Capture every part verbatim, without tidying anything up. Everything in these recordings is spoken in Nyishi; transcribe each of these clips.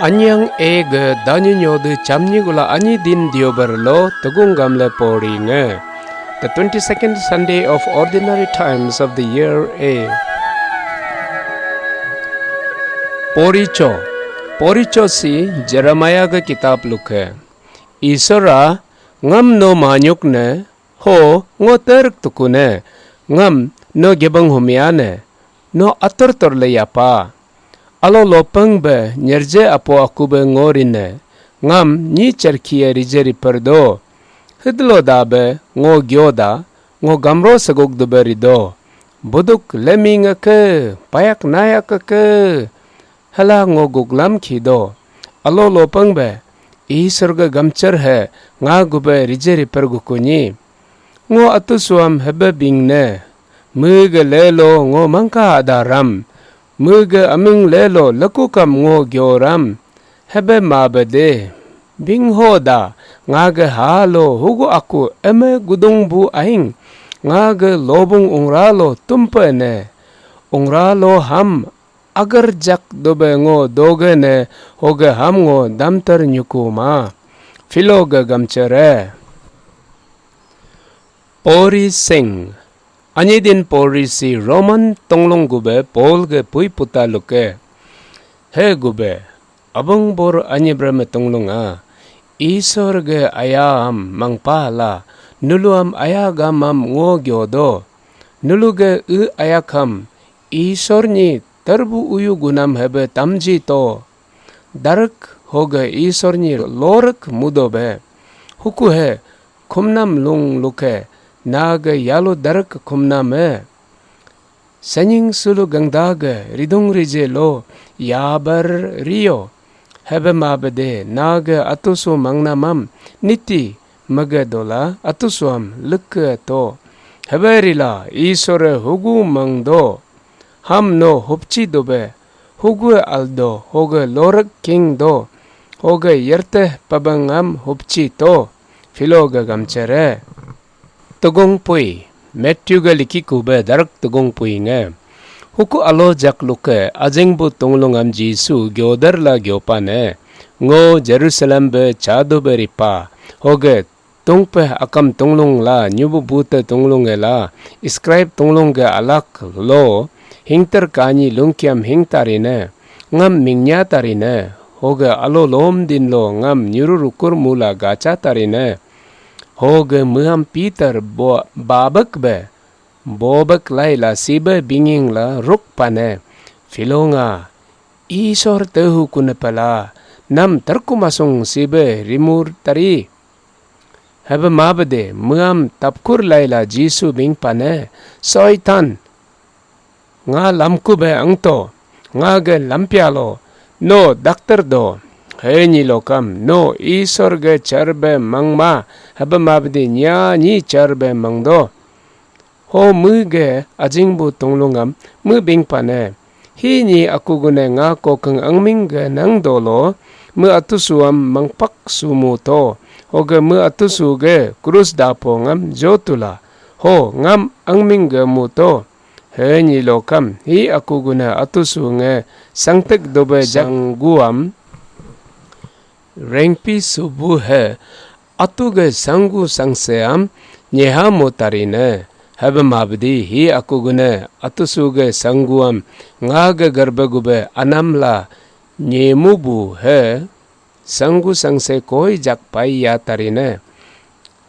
Anyang e ge danyu nyodu chamnyi gula anyi din diobar lo tegung gamle pori nge. The twenty-second Sunday of ordinary times of the year A. Poricho. Poricho si Jeremiah ge kitab luke. Isora, ngam no manyuk ne, ho ngo terk tukune, ngam no gebang humia ne, no atur tur le yapa. Alo lopeng be nyerje apo aku be ngo rine, ngam nyi cherkie rije riper do. Hidlo da be ngo gyo da, ngo gamro seguk dube rido. Buduk lemi ngeke, payak nayak ke. Hala ngo guklam khido. Alo lopang be, Isor ge gamchar he nga gube rije riper gukunyi. Ngo atu suam hebe bing ne. Me ge lelo ngo mangka ada ram. Me ge aming lelo lekukam ngo gyo ram. Hebe ma be de. Bing ho da, nga ge ha lo hugu aku eme gudung bu aing. Nga ge lobung ungra lo tumpe ne. Ungra lo ham agar jak dobe ngo doge ne hoge ham ngo damtar nyuku ma. Philo ge gamchere. Pori sing. Anyi din pori si Roman tonglong gube Paul ge pui puta luke. He gube, abang bor anyi breme tonglong a. Isor ge aya am mangpa la, nulu am aya gam am ngo gyo do. Nulu ge u aya kam, Isor nyi terbu uyu gunam hebe tamji to. Darek hoge Isor nyi lorek mudo be. Huku he khumnam lung luke nage yalu darek khumnam he. Sanying sulu gangda ge ridung rije lo yabar rio. Hebe ma bede nage atusu mangnamam niti mege dola atusuam leke to. Hebe rila Isore hugu mangdo. Ham no hupchi dobe, hugue aldo, hoge lorek king do, hoge yerte pabangam hupchi to, Philo ge gamchere. Tegung pui, Matthew ge liki kube darak tegung pui nge. Huku alo jak luke, ajeng bu tunglungam Jisu gyoder la gyopane, ngo Jerusalem be chadu be ripa, hoge tungpeh akam tunglung la, nyubu bute tunglung la, scribe tunglung ge alak lo, hingter kanyi lungkiam hingtarine, ngam mingnya tarine, hoge alo lom din lo ngam nyuru rukur mula gacha tarine, hoge meham Peter bo babek be, bobek lai la sibe binging la ruk pane, Philo nga, Isor tehu kunepela, nam terkumasung sibe rimur tari. Hebe mabede meam tapkur laila Jisu bingpane, Soitan, nga lamku be angto, nga ge lampialo, no dakter do, he nyi lokam, no Isor ge char be mangma, hebe mabede nya nyi char be mangdo. Ho me ge ajing bu tunglungam me bingpane. Hi nyi aku gune nga kokeng angming ge nang dolo, me atusuam mangpak sumu to. Hoge me atusu ge krus dapo ngam jotula. Ho ngam angming ge mu to. He nyi lokam hi aku gune atusu nge sangtek dobe jang guam. Rengpi subu he atu ge sanggu sangseam nyeha mo tarine, hebe mabdi hi aku gune atusu ge sangguam nga ge garbe gube anam la nyemu bu he sanggu sangse koi jak pai ya tarine.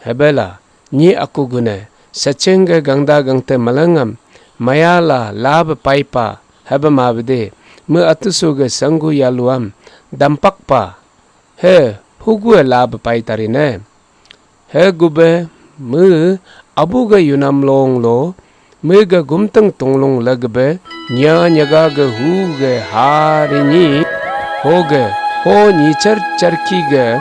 Hebela nyi aku gune sacheng ge gangda gangte malangam maya la lab pai pa, hebe mabdi me atusu ge sanggu yaluam dampak pa. He, hugue lab pai tarine. He gube, me, abu ge yunam long lo, me ge gumteng tunglung legbe, nya nyaga ge hu ge ha rinyi, ho ge, ho nyichar charki ge,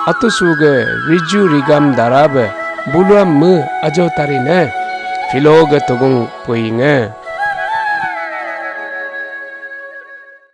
atusu ge riju rigam darabe, buluam me ajo tarine. Philo ge tugung pui nge.